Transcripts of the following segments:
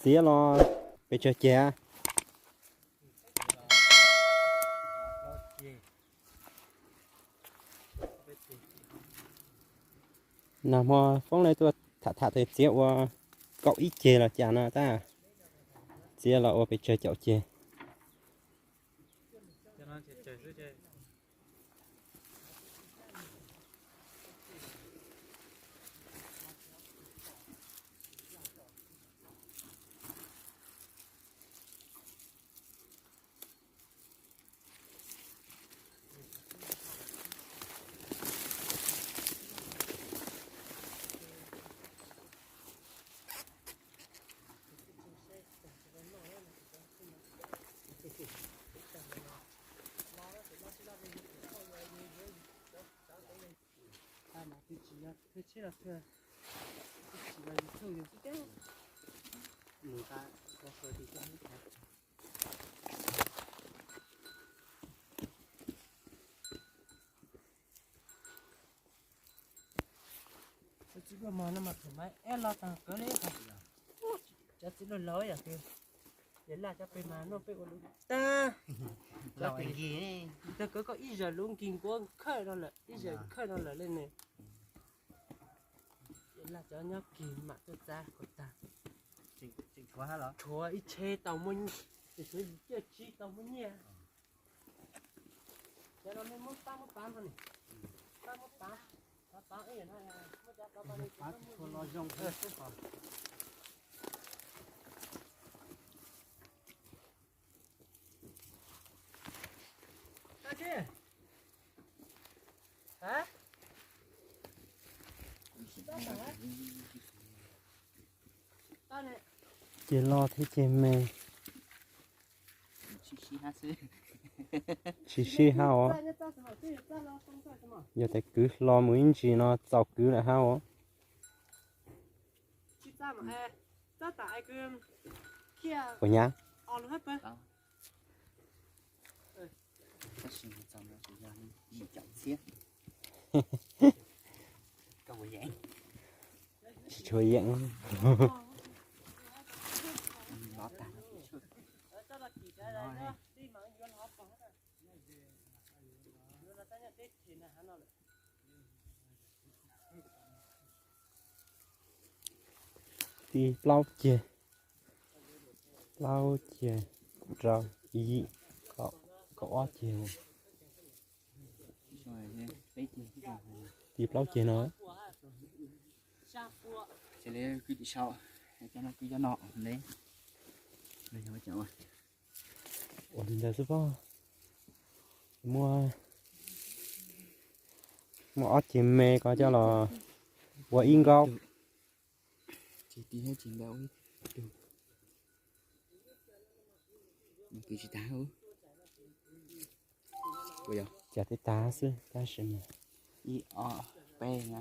Txiav los pes tsawg ceg? Nag hmo Foob lawv tuaj tham tham tias txiav ua kaum ib ceg los cas no tab, txiav los ua pes tsawg caum ceg. Cov txiv pluag mog no mas thaum mas eb los tag kawg li, cov txiv pluag laus yam kws Yawm Laj cov pes mas noj peb ua lub tag. Tag kawg koj ib zaug lub nkig nkuab khawj no lawm, ib zaug khawj no lawm li ne. Yawm Laj cov nyob kis mam tuaj txav kom tag. Tshuav ib tsheb tau muaj, tshuav yim cuaj tsib tau muaj nyiaj. Cov no nej muab pab muab pav no ni, pab muab pav, pav pav ib yam no, muab cov pav pav li tsis tshua los zoo xwb. Ceg loj thiab ceg me. Tsis sib hab os. Yog tias kwv hlo mus ib ntsis no txaus kwv lawm hab os. Ua nyab. Tsis tshua yeem. Tib plaub ceg, plaub ceg, rau, yim, kaum ob ceg, tib plaub ceg no. Kwv tim sau, cov no kwv cov no ne. Ua li ntawd xwb pob. Muaj, muaj ob ceg me ko coj los ua ib nkaub. Kwv tsis tas, cas twb tag xwb tab sis mas ib ob peb na,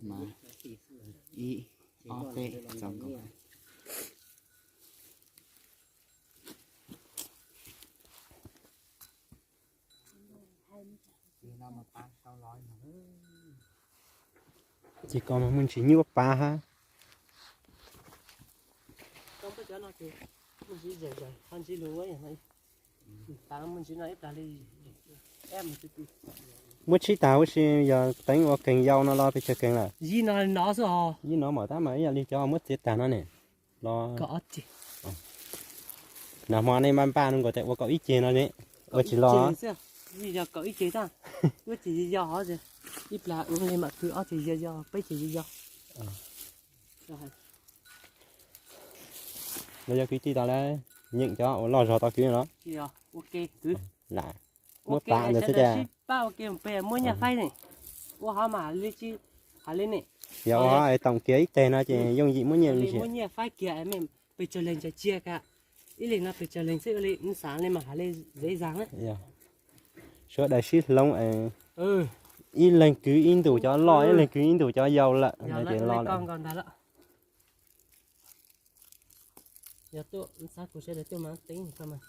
mas ib ob peb txaus nkaus. Ces koj mas muaj ntsis nyuaj pav hab. Muab tshib tag huv si yog teev ua keeg yau no los pes tsawg keeg lawm? Yij no mam tab mas ib yam li cov muab txiav tag no ne. Los nag hmo nej npaj npaj no nkaus tias ua kaum ib ceg no ne, ua tsis los. Yog kaum ib ceg tab, ua ces yog yog hov, ib plag ua li mam kwv ob ceg yog yog peb ceg yog yog. Los yog kwv tij tau lawm, nyeem cov uas loj zog tau kwv no. Ua ke kwv, lam muab pav ntawd xwb tiag. Sib pab ua ke pem muab nyiaj faib ne. Ua hov mas li tsis hais li ne. Yog ua hov es toom kiag ib teg no ces yooj yim muab nyiaj li muab nyiaj faib kiag, pes tsawg leeg ntsa cia ka. Ib leeg no pes tsawg leeg xwb ua li xav li mas hais li dễ dàng na. Sawv daws sib hloov, ib leeg kwv ib ntus cov loj, ib leeg kwv ib ntus cov yau lawm no ces los lawm. Yog tuaj xav kuv sawv daws tuaj mas teeb ko mas.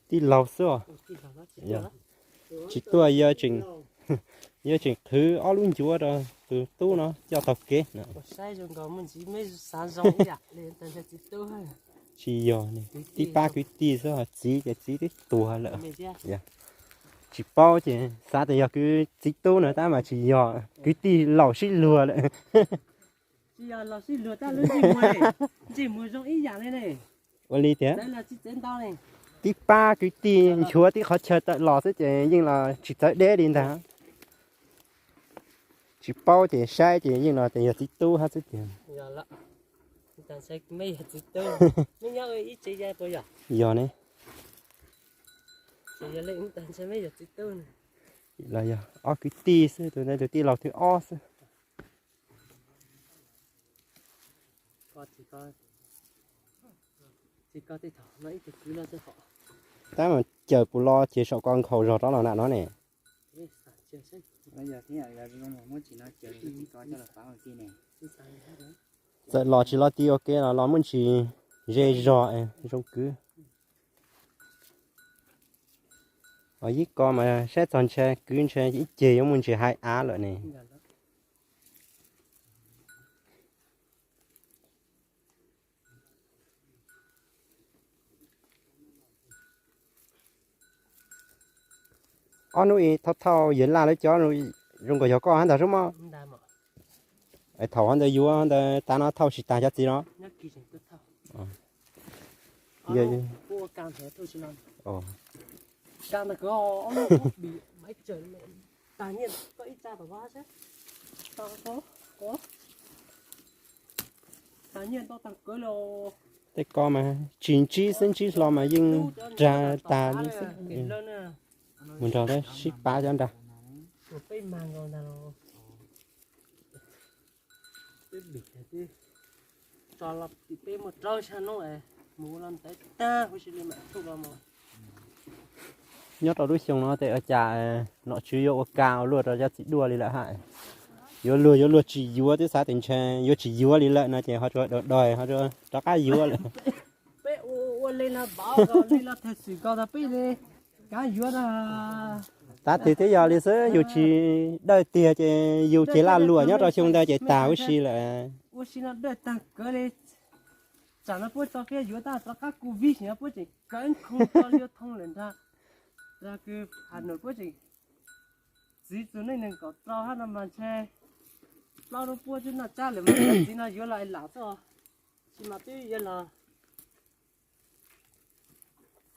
Tij laug xwb os. Tsis tuaj, yog tseem, yog tseem qhwv ob lub ncuav rau tus tub no coj taug kev no. Tsis yog, tib pab kwv tij xwb ho txiv ces txiv twb tuag lawm. Tsis paub ces xav tias yog kwv txiv tub no tab mas tsis yog, kwv tij laus sib luag lawm. Ua li tiag, tib pab kwv tij nchuav tib qhov chaw tawm los xwb ces yeej los tsis txawv deb li ntag. Tsis paub ces saib ces yeej los tias yog txiv tub hab xwb tiag. Yog ne. Los yog ob kwv tij xwb, tus ntawd tus tij laug thib ob xwb. Tab mas caws puas lo ces saum ko nkhaus zog rov los nram no ne. Txawm los tsis los ti ua ke los los muaj ntsis ze zog zoo kwv. Os, ib ko mas saib txog ntshe kwv ntshe ib ceg yuav muaj ntsis hais av lawm ne. Ob hnub ib thauj thauj Yawg Laj lawv cov zoo nkaus yog koj hab ntag sub mog. Thaum hov ntawd yuav ntawd tas no thauj tsis tas cov txiv no. Tej ko mas tsis ntsib xwb, ntsib hlo mas yeej rag tas li xwb. Mus nrog sib pab cov nrag. Nyob rau lub xyoo no tes ua cas nom tswv yuav ua cas ua luaj rau cov txiv duaj li lawm hab. Yuav luag yuav luag tsis yuav, twb xav tias ntshe yuav tsis yuav li lawm no ces ho tsuas daus daus ho tsuas rov qab yuav lawm. Tav twg twb yog li xwb, yus tsis dawj tiag ces yus ces laj luam nyob rau xyoo ntawd ces tag huv si lawm. Ua si no dawj tag kawg li. Tsam no puab tso peb yuav tag rov qab covid no puab tseem kawv nkhoo tso li thoo lawm ntag. Kws Has Num puab tseem txiv txug neej neeg kaum rau hab no mas ntshe plaub lub puab twb noj tsab lawm mas txiv no yuav los lam xwb. Tsis mas twb yuav los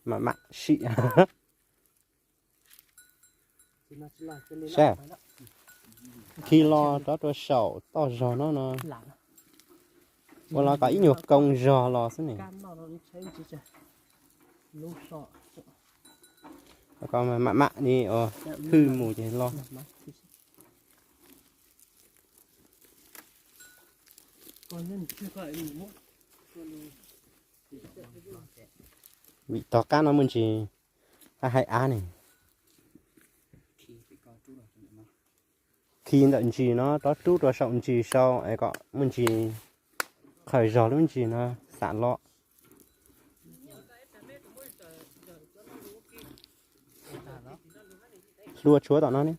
mam mam sim. Saib, khi lo rov rua saum toj zog no no. Ua los kom ib nyuag koo zog los xwb ne. Mam mam li hwj mus ces los. Vim tom qab no muaj ntsis haj hais av ne. Khi ntawm ntsis no rov rub rua saum ntsis sau es kom muaj ntsis qhaws zog lub ntsis no xam los. Hlua tshuav tom no ne.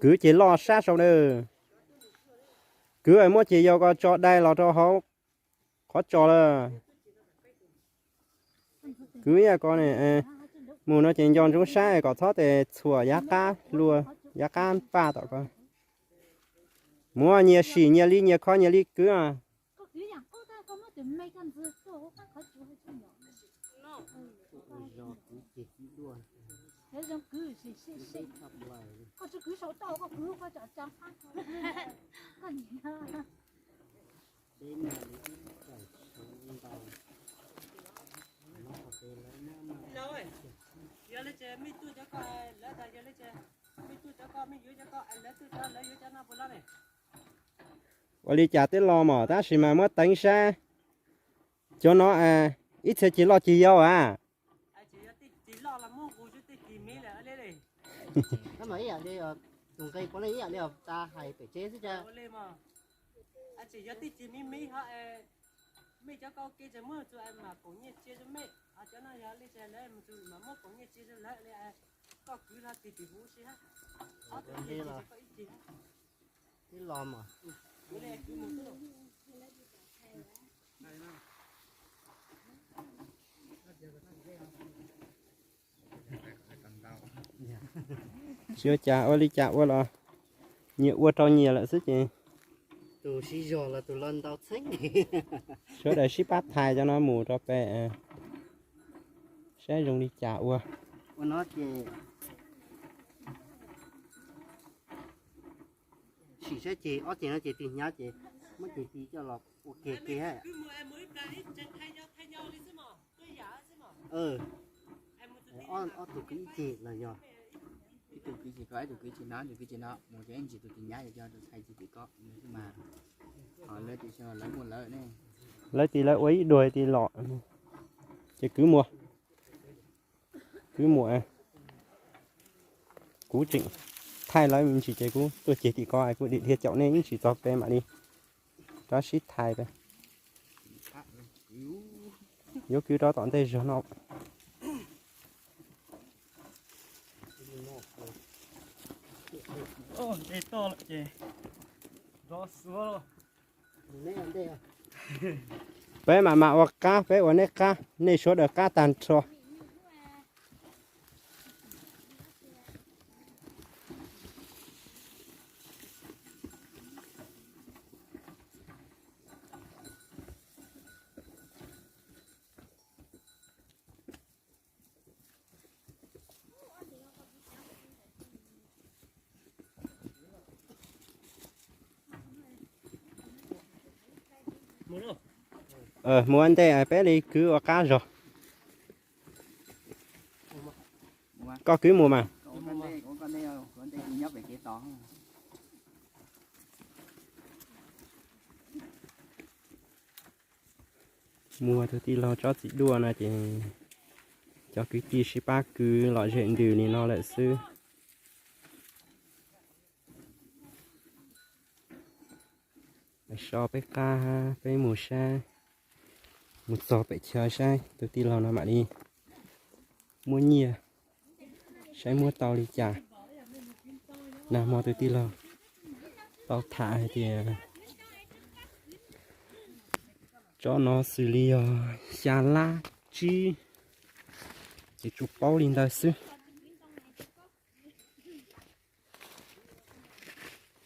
Kwv ces loj sab sau na. Kwv muab ces yau ko tso dai los rau hauv qhov tso lawm. Kwv yam ko mus no ces nco ntsoov saib kom txhob tes txhuam yav qab hlua, yav qab paj tom ko. Muab nyias sim nyias li, nyias kho nyias li kwv. Ua li cas twb los mom tab sis mas muab teev saib. Cov no ib txhia ces loj ces yau a. Tab mas ib yam li tus nqi puav leej ib yam li tas hais pem tsev xwb cas. Tsis yog tib tsis mi mi ho, mej cov koj ua ke tseem muab txug mas koom nyiaj txiag rau mej, cov no yog li tseem lawv mus txug mas muab koom nyiaj txiag rau lawv li, koj kwv lo tig tim huv si hab. Ob tug ib txhis koj ib txhis hab. Ib lo mas. Tsis ua cas, ua li cas ua los nyias ua rau nyias lawm xwb ces. Tus sib zog los tus los ntau txheeb. Sawv daws sib pab thais cov no mus rau pem, saib zoo li cas ua. Ua no ces sim saib ces ob ceg no ces tig hnyav ces muab ceg ti coj los ua ke ke. Ob tug kwv ib ceg los yog ib tug kwv tsis koj ib tug kwv tsis no ib tug kwv tsis no mus ces ntsis tus tig hnyav yog coj tus thais ceg tim koj mas. Lawv tig lawv muaj lawv ne. Lawv tig lawv ua ib duag tig los ces kwv muag. Kwv muag. Kuv tseem thaij lawv me ntsis ces kuv tuaj ceg tim ko kuv dhia dhia caum nej ib ntsis txog pem mam li rov sib thais pem. Yuav kwv rov tom ntej zog no. Peb mam mam ua qab, peb ua nej qab, nej sawv daws qab tag nrho. Mus ua ntej peb li kwv ua qab zog. Koj kwv mus mas. Muag tus tij laug tsob txiv duaj no ces cov kwv tij sib pab kwv lom zem ntws li no lawm xwb. So peb qab peb mus saib, mus txog pem chaw saib tus tij laug no mam li muab nyiaj saib muab tau li cas. Nag hmo tus tij laug tau tham hais tias tsob no xws li yog xya lab tsib, ces tsuas paub li ntawd xwb.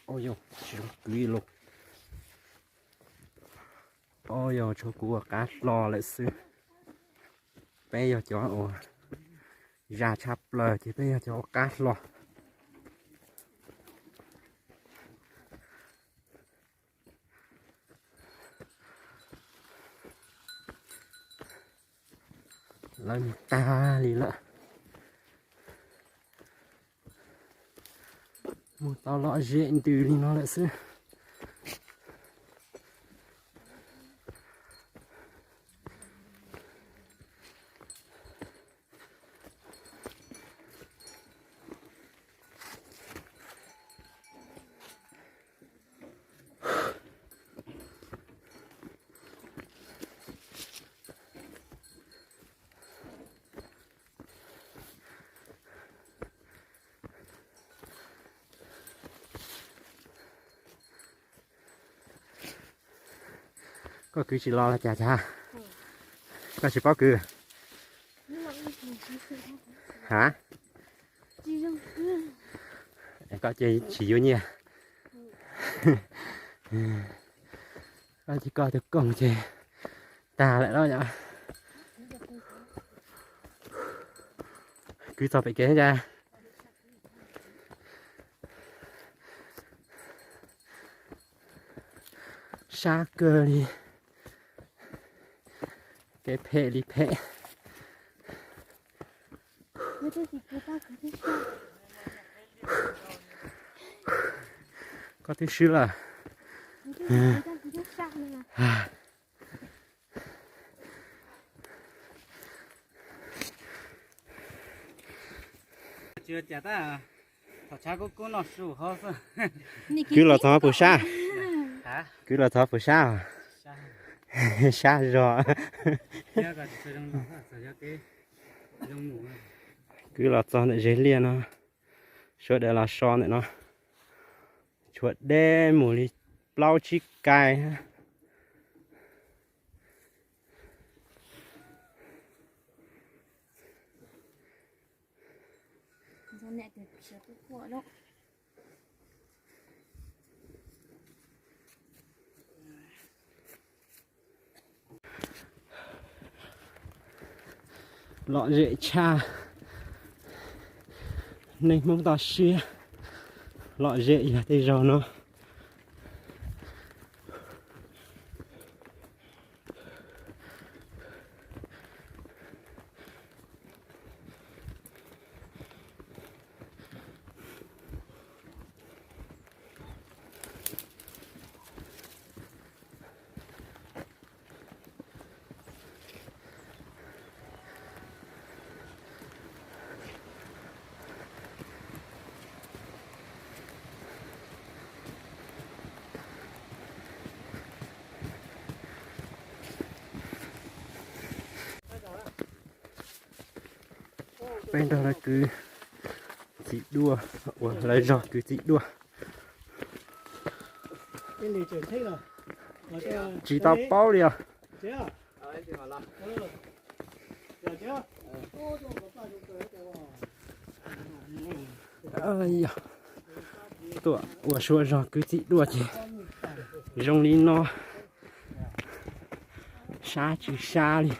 Au yog, tsis zoo kwv los. Au yog, tshuav kuv ua qab hlo lawm xwb. Peb yog cov uas zaj tshaj plaws ces peb yog cov ua qab hlo. Lawv mus tag li lawm. Mus tau lom zem ntws li no lawm xwb. Koj kwv tsis los los cas cas? Koj tsis paub kwv? Ha? Koj ces tsis yuav nyiaj. Koj ces koj tus koog ces tag lawm los yom. Kwv txog pem kev cas? Sab kawg li. Kev phem li phem. Koj twb swb lawm. Tsis ua cas tab. Kwv los txog puas sab? Kwv los txog puas sab? Sab zog. Kwv los txog ntawm zes liaj no, sawv daws los so ntawm no. Tshuav deb mus li plaub tsib kais. Lom zem tshaj, neeg Hmoob toj siab, lom zem yog tej zaug no. Peb nrog lawv kwv txiv duaj, uas lawv zog kwv txiv duaj. Tsis tau paub li os. Tuaj ua suav zog kwv txiv duaj ces zoo li no, sab tsis sab li.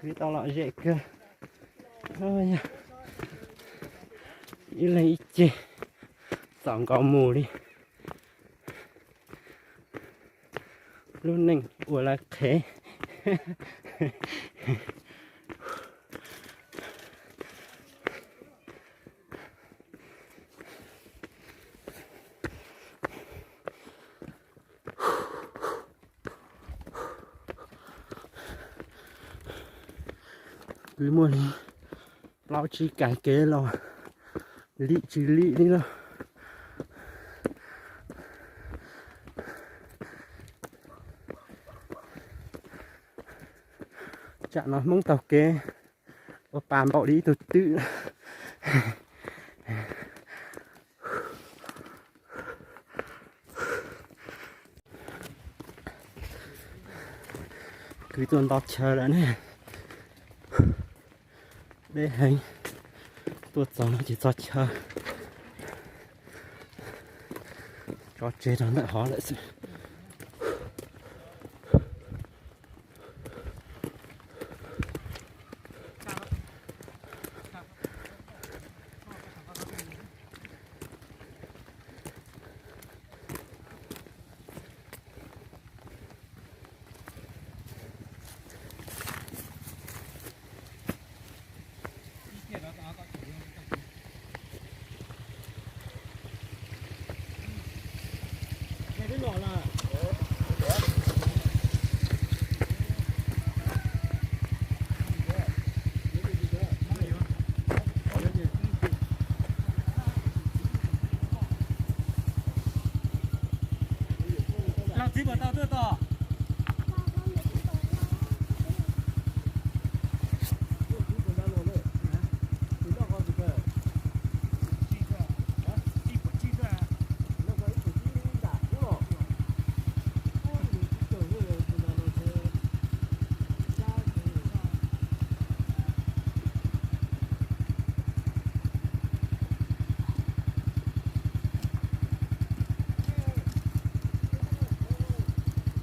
Kwv tau lom zem kawg. Ib leeg ib ceg, txaus nkaus mus li. Lub neej ua lawv qhev. Kwv muaj li plaub tsib kais kev los lim tsis lim li lauj. Tsam no Hmoob taug kev ua pa npaum li ib tug twm. Kwv tuaj nto chaw lawm ne. Deb heev, tuaj txog no ces txog chaw, tso tseg rau ntawm hov lawm xwb. Los txiv puas tau tuaj tos?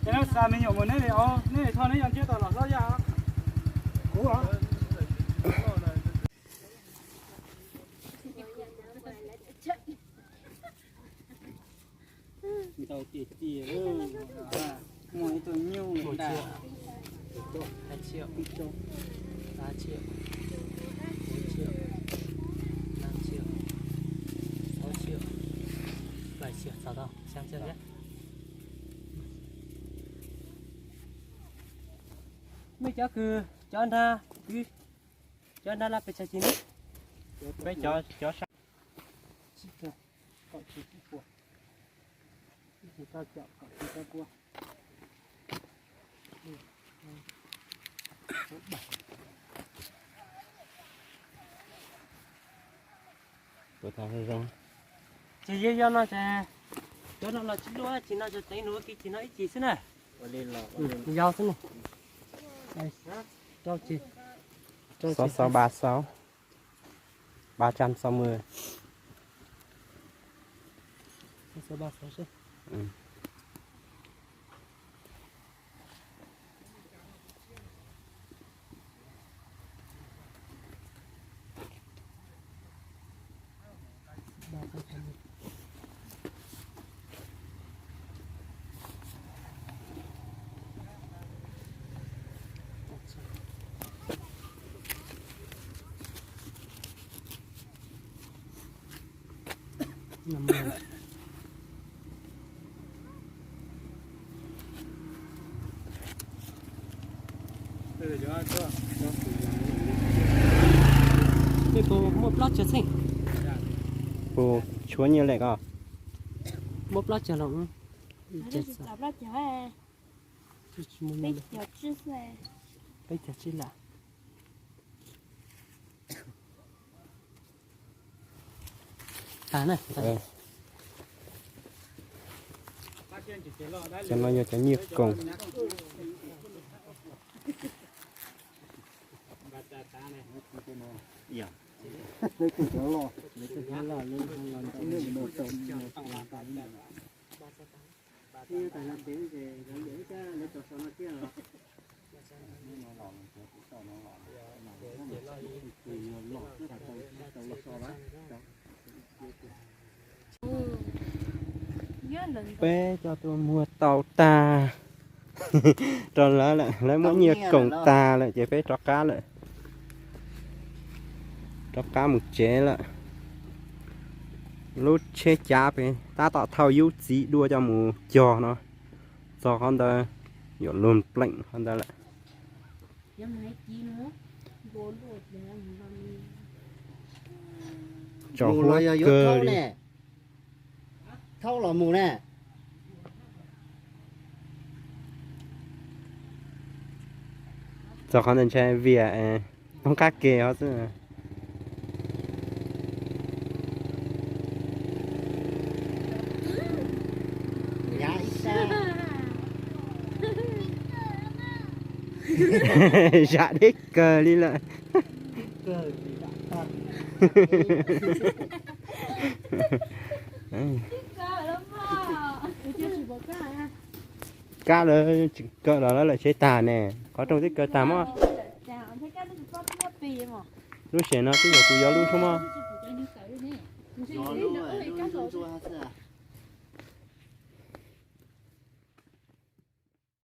Ces no xa me nyuam mus neb li, neb li thoj neb yuav ntsiab tau los hlob yaj. Ntau tiag tiag, muaj ib tug nyuj nta, hai triệu, ba triệu, bốn triệu, năm triệu, sáu triệu, bảy triệu, sáu triệu, xem xem nhé. Mej cov kws cov nrag Wb cov nrab laj pes tsawg tsis ne? Peb cov cov sab. Tsib caug, kom tsis tsib puas, ib tug rau caum kom tsis rau pua. Ces yog yog no ces cov no los tsis luaj, ces no ces teev nws ua ke ces no ib ce xwb na. Yog xwb na. Rau ces, rau ces, sáu sáu ba sáu, ba trăm sáu mươi. Sáu sáu ba sáu xwb. Puas muaj plaub caug txheej? Puas tshuav nyiaj lawm ko? Muaj plaub caug los? Peb caug tsib lawm. Tag na. Cov no yog cov nyiaj koom. Peb coj tuaj muag tau tag rau lawv lawm, lawv muab nyiaj koom tag lawm ces peb rov qab lawm. Rov qab mus tsev lawm. Lub tsheb cav pem tab tom thauj yub txiv dua coj mus cog no, txog qhov ntawd yuav luag pleem qhov ntawd lawm. Tsaus huab kawg li. Thaub los mus na. Txog qhov ntawd ntshai vias poob qab ke xwb. Zam deb kawg li lawm. Kab lawv tsis kaw los lawv lawm tsheb tag ne, qhov rooj twb kaw tag mog. Lub sev no twb yog tus yau lub xwb mog.